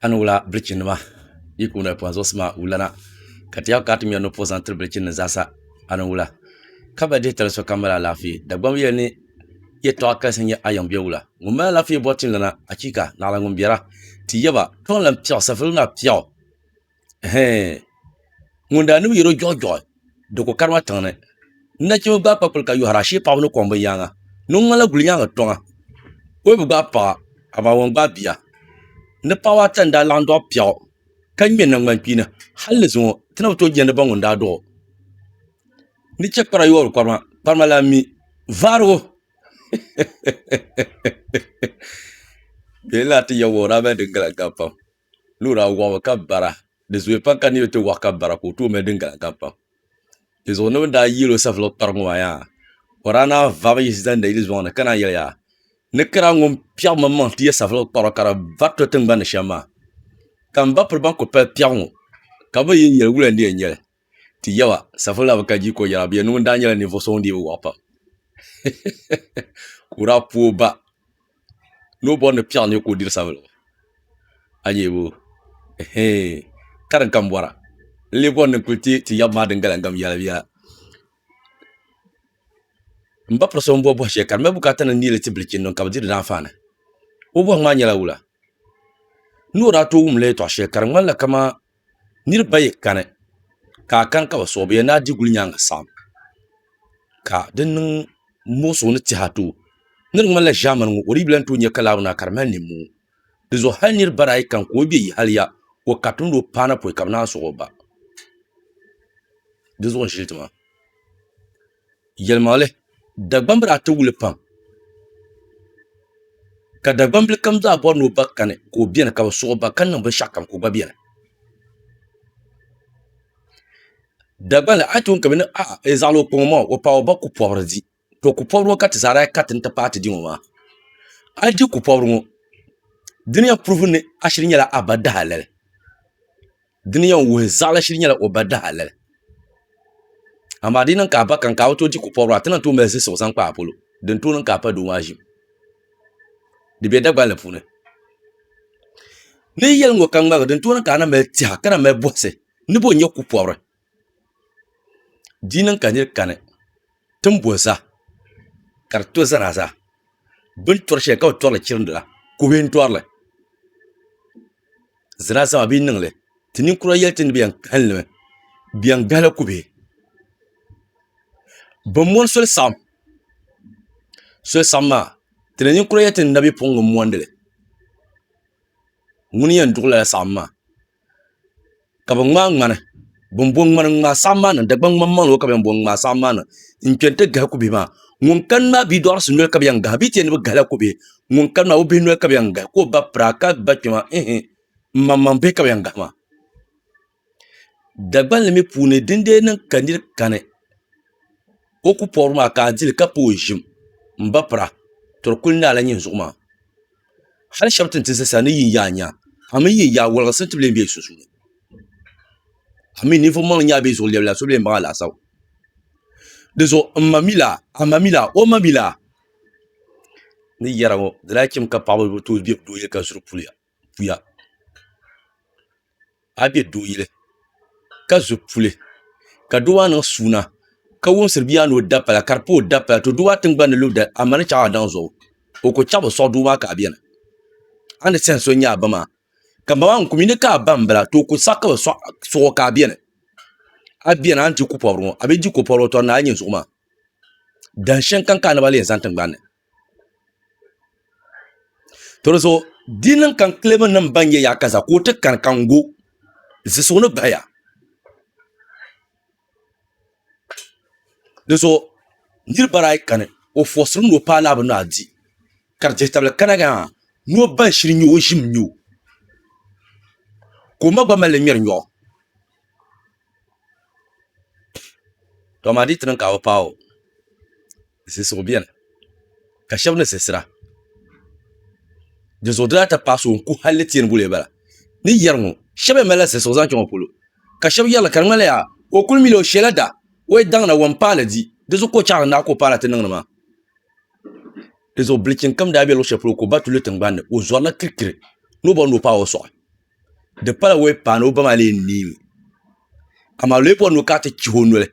A ni wula bilichinnima yi ku noli pɔhim zuɣusi maa wulana ka ti yɛli ka a ti ŋmɛri ni puhi zaŋ tiri bilichinnim zaasa a ni wula ka ba dihi tali sokam mali alaafee. Dagbamba yɛli ni yɛtɔɣa kalisi n-nyɛ a yiŋ bɛ wula. Ŋun mali alaafee bɔri tinlana, achiika, naɣila ŋun biɛra. Ti yaba, tɔŋ lan piɛɣu, safirigu naa piɛɣu. Ɛhɛɛn! Ŋun daa niŋ yɛro jɔɣijɔɣi di ku karima tiŋ ni. Nachimba gbaai kpakpuli ka yɔhira ashee paɣaba ni kɔŋ bɛ yaaŋa ni o ŋmanila gulinyaangi tɔŋa. O yi bi gbaai paɣa amaa o ni gbaai bia. Ni paɣaba ata n-daa laɣim dɔɣi piɛɣu ka ŋmɛ naŋgbankpiini hali ni zuŋɔ ti na bi tooi jɛndi ba ŋun daa dɔɣi o. Ni chɛ kpara yoori kparima, kparima lan mi vaarigu. Bɛ lahi ti yɛli o daa mali din galiŋ gam pam. Ni o daa wɔɣimi ka bara. Di zooya pam ka niriba ti wɔɣi ka bara ka o tooi mali din galiŋ gam pam. Di zuɣu ni bɛ ni daa yɛl o safiligu kparigu ŋɔ maa yaa, o daa naan vabi yiɣisi zani nayili zɔŋ ni ka naan yɛli yaa, Ni kara ŋun piɛɣu maŋmaŋ ti yɛ safiligu kparigu ka di vari to tiŋgbani ni shɛm maa, ka m ba piri ban kul pali piɛɣu ŋɔ, ka bɛ yi yɛli wula n-di yɛn nyɛ li? Ti yaba, safiligu la bi ka jii ka o yɛra, bɛ yɛn ni ŋun daa nyɛla ninvuɣ so ŋun dii bi wɔɣi pam. Ka o daa pooi o ba ni o bɔri ni piɛɣu ni ka o diri sabiligu. A nyɛ bo hee ka din ka n bɔra n lee bɔri ni n kuli ti ti yaba maa din galiŋ gam yɛla biɛla n ba piri so n bɔhi bɔhi shɛli ka di mali bukaata ni neeli ti bilichini ka bi diri di anfaani o bɔhigu maa nyɛla wula ni o daa tooi wumla yɛltɔɣa shɛli ka di ŋmanila kamani Niriba yi kani ka a kani ka bi suɣi bɛ yɛn daa di guli nyaanga saɣim ka di niŋ muɣisigu ni tɛha ti o ni di ŋmanila ʒaamani ŋɔ o dii bi lan tooi nya ka laabu naa ka di mali nimmoo di zuɣu hali niriba daa yi kani ka o be yi hali ya o karitimi ni o paana pɔi ka bɛ naan suɣi o ba di zuɣu n-ʒili ti maa. Yɛlimaŋli, Dagbamba daa ti wuli pam ka Dagbambili kam zaa bɔri ni o ba kani ka o beni ka bɛ suɣi ba ka niŋ binshɛɣu kam ka o gba beni. Dagbanli a yi ti wum ka bɛ ni a e zaɣila o kpaŋ o maŋa o paai o ba kupɔbiri di to kupɔbiri ŋɔ ka ti zaa daa kariti nti paai ti di ŋɔ maa. A yi di kupɔbiri ŋɔ di ni yɛn puruvi ni a shiri nyɛla a ba dahalali. Di ni yɛn wuhi zaɣila shiri nyɛla o ba dahalali. Amaa di yi niŋ ka a ba kani ka a bi tooi di kupɔbiri maa, ti na tooi mali zilisigu zaŋ kpa a polo din tooi niŋ ka a pa doo maa ʒim. Di be Dagbanli puuni. Ni yi yɛli ŋɔ ka ŋmaligi din tooi niŋ ka a na mali tɛha ka na mali bɔhisi ni bo n-nyɛ kupɔbiri. Di yi niŋ ka nir kani ti ni bo za ka di to zana zaa, bɛ ni tɔri shɛli ka bɛ tɔri li chirindi la, kubihi n-tɔri li. Zina zama bɛ yi niŋ li, ti ninkura yɛli ti ni bɛ yɛn kahim li mi, bɛ yɛn gahila kubihi. Bɛ mɔni soli saɣim, soli saɣim maa, ti ni ninkura yɛli ti ni nabipuɣiŋga m-mɔndi li. Ŋuni yɛn duɣi lala saɣim maa? Ka bɛ ŋmaai ŋmani, bɛ ni bo ŋmani n-ŋmaai saɣim maa niŋ, Dagbaŋ ŋmani maŋli ŋɔ ka bɛ yɛn bo n-ŋmaai saɣim maa niŋ n-kpe nti gahi kubihi maa. Ŋun kani maa bidɔɣirisi noli ka bɛ yɛn gahi, bɛ yi ti yɛli ni bɛ gahila kubihi, ŋun kani maa o bihi noli ka bɛ yɛn gahi, ka o ba pira ka ba kpɛma ihi m maŋmaŋ bihi ka bɛ yɛn gahi maa. Dagbanli mi puuni dindee niŋ ka niri kani o ku pɔbiri maa ka a dili ka pa o ʒim m ba pira to di kuli naala nyin zuɣu maa hali shɛba ti ni ti zasa ni yi n-yaa nya a mi yi n-yaa wɔliginsim ti bi lee be yi sunsuuni a mi ninvuɣ maŋli nya a bee zuɣu lɛbila so bi lee baŋ a laasabu di zuɣu m ma mi la a ma mi la o ma mi la ni yɛra ŋɔ di lahi chɛmi ka paɣaba bi tooi be dooyili ka zuri puya a be dooyili ka zu puli ka doo maa niŋ suuna ka wumsiri bia maa ni o da pala ka di pa o da pala to doo maa tingbani ni lu dali amaa ni chaŋ a daŋ zuɣu o ku chaŋ bi sɔɣi doo maa ka a biɛni a ni tɛni so n nyɛ a ba maa ka ba maa ŋun ku mi ni ka a ba n bala to o ku saɣi ka bi sɔɣi o ka a biɛni a biɛni a ni di kupɔbiri ŋɔ a bi di kupɔbiri ŋɔ to ni a nyɛ zuɣu maa dahin shɛli kam ka a naba lee zani tingbani ni To di zuɣu di niŋ ka n kilemi nim ban nyɛ yaakaza ka o ti kani ka n go zilisigu ni gbahaya di zuɣu niraba ayi kani o foosiri ni o paai laa bini maa di ka di dihi tabili kana maa ni o ban shiri nyɛ o ʒim n nyɛ o ka o ma gba malli ŋmɛri nyoɣu To amaa di ti niŋ ka a bi paai o zilisigu biɛni ka shab ni zilisira di zuɣu di daa ti paai so n ku halli ti yɛn boli bala ni yɛri ŋɔ shab yɛn malila zilisigu zaŋ chaŋ o polo ka shab yɛrili ka di ŋmanila yaa o kuli mila o shɛla da o yi daŋna wa n paali di di zuɣu ka o chaɣari naa ka o paala ti niŋdi maa di zuɣu bilichin kam daa bɛ luɣu shɛli polo ka o ba tuli tingbanni o zɔrila kirikiri ni o bɔri ni o paai o soɣi. Di pala o yi paai ni o ba maa lee neemi, amaa lee bɔri ni o kana ti chihi o noli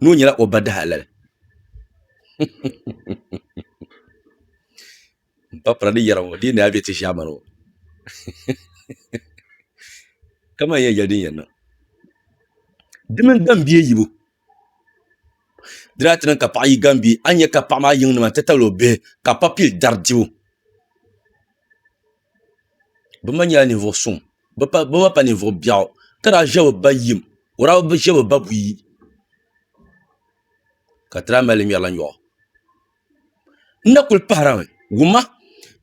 ni o nyɛla o ba dahalali. M pa pira ni yɛra ŋɔ di yi naai bɛ ti ʒiɛmani ŋɔ kaman yɛn yɛli din yɛn niŋ. Di mini gambie yibu Di daa ti niŋ ka paɣa yi gambie a ni nya ka paɣa maa yiŋnima nti tabili o bihi ka bɛ pa pili dari dibu. Bɛ ma nyɛla ninvuɣ suŋ, bɛ ma pa ninvuɣ biɛɣu ka daa ʒe bɛ ba yim, o daa bi ʒe bɛ ba buyi ka ti daa mali li ŋmɛrila nyɔɣu. N na kuli pahirimi, wumma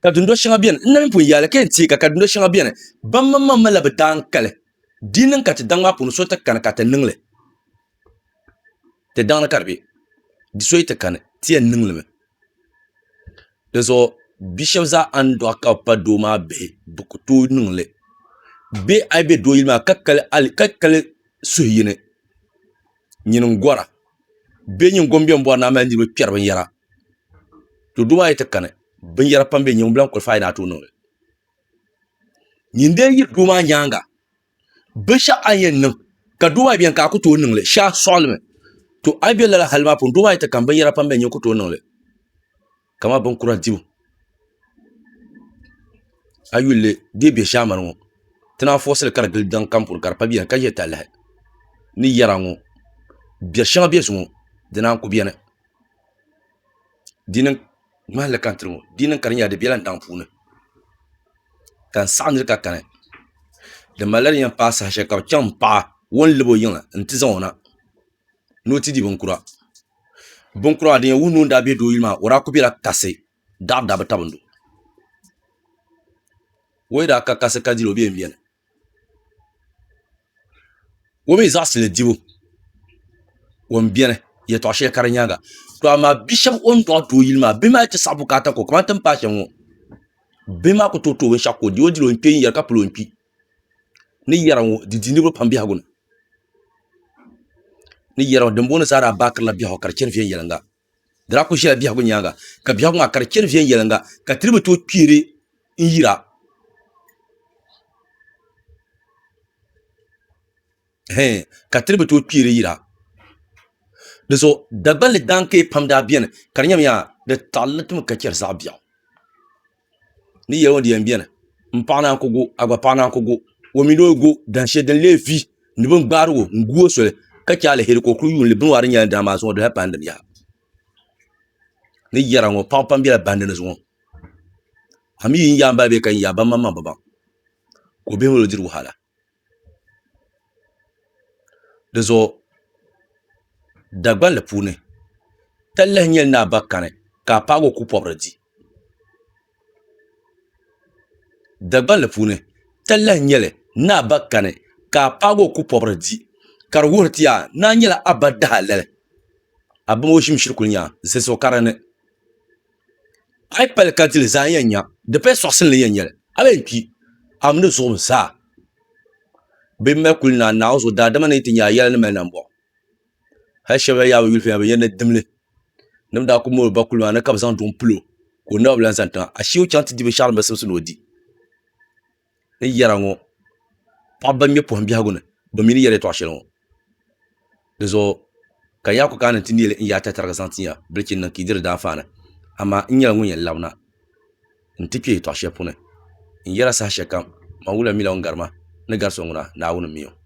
ka dundo shɛŋa beni, n na mi pun yaali ka yɛn teei ka ka dundo shɛŋa beni, ban maŋmaŋ malila bɛ daankali, di niŋ ka ti daŋ maa puuni so ti kani ka ti niŋ li. Ti daŋni ka di bɛ di so yi ti kani ti yɛn niŋ limi di zuɣu bia shab zaa a ni dɔɣi ka bi pa doo maa bihi bi ku tooi niŋli bee a yi bɛ doo yili maa ka kali suhu yini nyini n gora bee nyin gom bɛni bɔri ni a mali niriba kpɛri binyɛra to doo maa yi ti kani binyɛra pam bɛ nyɛ ŋun bi lahi qualify ni a tooi niŋli nyin dee yiri doo maa nyaanga Binshɛɣu a ni yɛn niŋ ka doo maa bɛni ka a ku tooi niŋli shee a sɔɣilimi to a yi bɛ lala hali maa puuni doo maa yi ti kani binyɛra pam bɛni nyɛ ku tooi niŋli kamani binkura dibu a yuli di yi bɛ ʒaamani ŋɔ ti naan foosili ka di gili daŋ kam puuni ka di pa bɛni ka ʒɛ talahi ni yɛra ŋɔ biɛri shɛŋa bɛ zuŋɔ di naan ku bɛni Di niŋ ŋmahinli ka n tiri ŋɔ di niŋ ka di nyɛla di biɛla n daŋ puuni ka n saɣa niri ka kani di malila din yɛn paai saha shɛli ka bi chɛŋ n paɣa o ni lab o yiŋa n ti zaŋ o na ni o ti di binkura binkura maa din yɛn wuhi ni o ni daa bɛ doo yili maa o daa ku biɛla kasi daɣari daa bi tabi o o yi daa ka kasi ka dili o bee n biɛni O mii zaɣasili dibu o ni biɛni yɛltɔɣa shɛli ka di nyaanga to amaa bia shab o ni dɔɣi doo yili maa bihi maa yi ti saɣi bukaata ka o kamani ti ni paai shɛm ŋɔ bihi maa ku tooi tooi binshaɣu ka o di o dili o ni kpɛ n yɛri ka pili o ni kpi ni yɛra ŋɔ di di niriba pam biɛhigu ni ni yɛra ŋɔ dinboŋɔ zaa daa baakirila biɛhigu ka di chɛni viɛnyɛlinga di daa ku ʒɛla biɛhigu nyaanga ka biɛhigu maa ka di chɛni viɛnyɛlinga ka ti di bi tooi kpeeri n yira ka ti di bi tooi kpeeri yira di zuɣu Dagbanli daankee pam daa biɛni ka di nyɛmi yaa di taɣalila timi ka chɛri zaɣ biɛɣu Ni yɛli ŋɔ di yɛn bɛni n paɣa naan ku gu a gba paɣa naan ku gu o mi ni o gu dan shɛli din lee vi ni bin gbaari o n gu o soli ka chɛ aliheri ka o kuli yuuni li bini waa di nyɛla dina maa zuŋɔ di lahi paai n dini yaha ni yɛra ŋɔ paɣaba pam bɛla bandi ni zuŋɔ a mi yi yaa n bala bee ka yi yaa ban maŋmaŋ bi baŋ ka o bihi mali o diri wahala Di zuɣu Dagbanli puuni talahi nyɛli ni a ba kani ka a paagi o kupɔbiri di. Dagbanli puuni talahi nyɛli ni a ba kani ka a paagi o kupɔbiri di ka di wuhiri ti yaa ni a nyɛla a ba dahalali a ba ŋɔ ʒim shiri kuli nya zilisigu ka dinni. A yi pali ka dili zaa n yɛn nya di paya sɔɣisinli n yɛn nyɛli a bee n kpi a mi ni zuɣu zaa bɛ mali kuli naa Naawuni zuɣu daadama ni ti nya a yɛla ni mali nambɔɣu hali shɛba yaa bi yuli fina bɛ yɛn ni dimli ni bɛ daa ku mooi ba kuli maa ni ka bɛ zaŋ duɣu m-pili o ka o naba bi lahi zani tiŋa ashee o chaŋ ti di binshɛɣu din bi simsi ni o di. Ni yɛra ŋɔ paɣaba ban ŋmɛ poham biɛhigu ni bi mi ni yɛri yɛltɔɣa shɛli ŋɔ di zuɣu ka yaa ku kana ni ti neeli n yaa tatariga zaŋ tiya bilichini niŋ ka yi diri daanfaani amaa n nyɛla ŋun yɛn labina n ti kpɛ yɛltɔɣa shɛli puuni n yɛra saha shɛli kam man wula mila ŋun gari ma ni gari so ŋuna Naawuni n mi o.